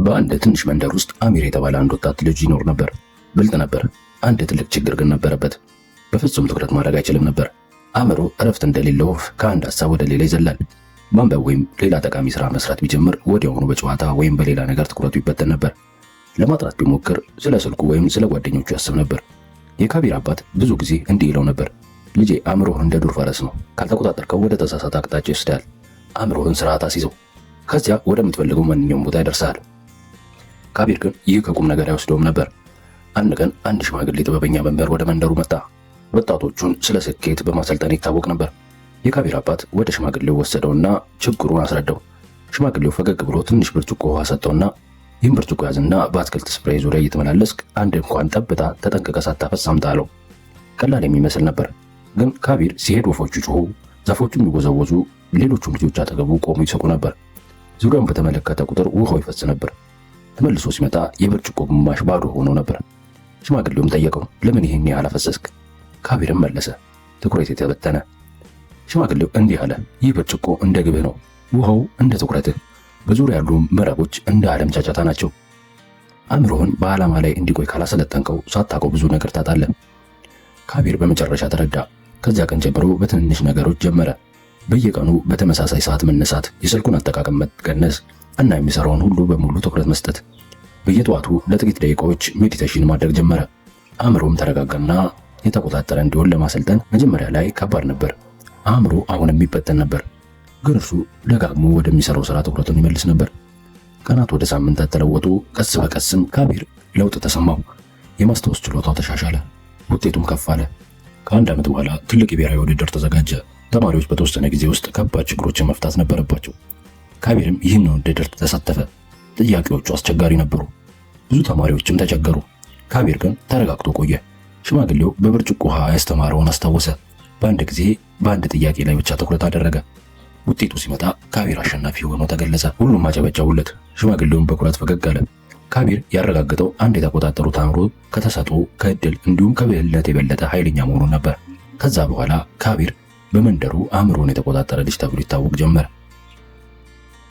በአንድ ትንሽ መንደር ውስጥ አሚር የተባለ አንድ ወጣት ልጅ ይኖር ነበር። ብልጥ ነበር። አንድ ትልቅ ችግር ግን ነበረበት። በፍጹም ትኩረት ማድረግ አይችልም ነበር። አእምሮ እረፍት እንደሌለው ወፍ ከአንድ ሀሳብ ወደ ሌላ ይዘላል። ማንበብ ወይም ሌላ ጠቃሚ ስራ መስራት ቢጀምር ወዲያውኑ በጨዋታ ወይም በሌላ ነገር ትኩረቱ ይበተን ነበር። ለማጥናት ቢሞክር ስለ ስልኩ ወይም ስለ ጓደኞቹ ያስብ ነበር። የካቢር አባት ብዙ ጊዜ እንዲህ ይለው ነበር፣ ልጄ አእምሮህ እንደ ዱር ፈረስ ነው። ካልተቆጣጠርከው ወደ ተሳሳተ አቅጣጫ ይወስዳል። አእምሮህን ስርዓት አስይዘው፣ ከዚያ ወደምትፈልገው ማንኛውም ቦታ ያደርሳል። ካቢር ግን ይህ ከቁም ነገር አይወስደውም ነበር። አንድ ቀን አንድ ሽማግሌ ጥበበኛ መምህር ወደ መንደሩ መጣ። ወጣቶቹን ስለ ስኬት በማሰልጠን ይታወቅ ነበር። የካቢር አባት ወደ ሽማግሌው ወሰደውና ችግሩን አስረዳው። ሽማግሌው ፈገግ ብሎ ትንሽ ብርጭቆ ውሃ ሰጠውና ይህን ብርጭቆ ያዝና በአትክልት ስፍራ ዙሪያ እየተመላለስክ አንድ እንኳን ጠብታ ተጠንቅቀህ ሳታፈስ አምጣ አለው። ቀላል የሚመስል ነበር፣ ግን ካቢር ሲሄድ ወፎቹ ጮሁ፣ ዛፎቹም ይወዘወዙ፣ ሌሎቹም ልጆች አጠገቡ ቆሙ ይስቁ ነበር። ዙሪያውን በተመለከተ ቁጥር ውሃው ይፈስ ነበር። ተመልሶ ሲመጣ የብርጭቆ ግማሽ ባዶ ሆኖ ነበር። ሽማግሌውም ጠየቀው፣ ለምን ይህን ያህል አፈሰስክ? ካቢርም መለሰ፣ ትኩረት የተበተነ። ሽማግሌው እንዲህ አለ፣ ይህ ብርጭቆ እንደ ግብህ ነው፣ ውሃው እንደ ትኩረትህ፣ በዙሪያ ያሉ መረቦች እንደ ዓለም ጫጫታ ናቸው። አእምሮህን በዓላማ ላይ እንዲቆይ ካላሰለጠንከው ሳታውቀው ብዙ ነገር ታጣለህ። ካቢር በመጨረሻ ተረዳ። ከዚያ ቀን ጀምሮ በትንንሽ ነገሮች ጀመረ። በየቀኑ በተመሳሳይ ሰዓት መነሳት፣ የስልኩን አጠቃቀም መቀነስ እና የሚሰራውን ሁሉ በሙሉ ትኩረት መስጠት። በየጠዋቱ ለጥቂት ደቂቃዎች meditation ማድረግ ጀመረ። አእምሮም ተረጋጋና የተቆጣጠረ እንዲሆን ለማሰልጠን መጀመሪያ ላይ ከባድ ነበር። አእምሮ አሁንም ይበተን ነበር፣ ግን እርሱ ደጋግሞ ወደሚሰራው ስራ ትኩረቱን ይመልስ ነበር። ቀናት ወደ ሳምንታት ተለወጡ። ቀስ በቀስም ካቢር ለውጥ ተሰማው። የማስታወስ ችሎታው ተሻሻለ፣ ውጤቱም ከፍ አለ። ከአንድ ዓመት በኋላ ትልቅ የብሔራዊ ውድድር ተዘጋጀ። ተማሪዎች በተወሰነ ጊዜ ውስጥ ከባድ ችግሮችን መፍታት ነበረባቸው። ካቢርም ይህን ውድድር ተሳተፈ። ጥያቄዎቹ አስቸጋሪ ነበሩ። ብዙ ተማሪዎችም ተቸገሩ። ካቢር ግን ተረጋግቶ ቆየ። ሽማግሌው በብርጭቆ ውሃ ያስተማረውን አስታወሰ። በአንድ ጊዜ በአንድ ጥያቄ ላይ ብቻ ትኩረት አደረገ። ውጤቱ ሲመጣ ካቢር አሸናፊ ሆኖ ተገለጸ። ሁሉም አጨበጨቡለት። ሽማግሌውን በኩራት ፈገግ አለ። ካቢር ያረጋገጠው አንድ የተቆጣጠሩት አእምሮ ከተሰጥኦ፣ ከእድል እንዲሁም ከብልህነት የበለጠ ኃይለኛ መሆኑን ነበር። ከዛ በኋላ ካቢር በመንደሩ አእምሮን የተቆጣጠረ ልጅ ተብሎ ይታወቅ ጀመር።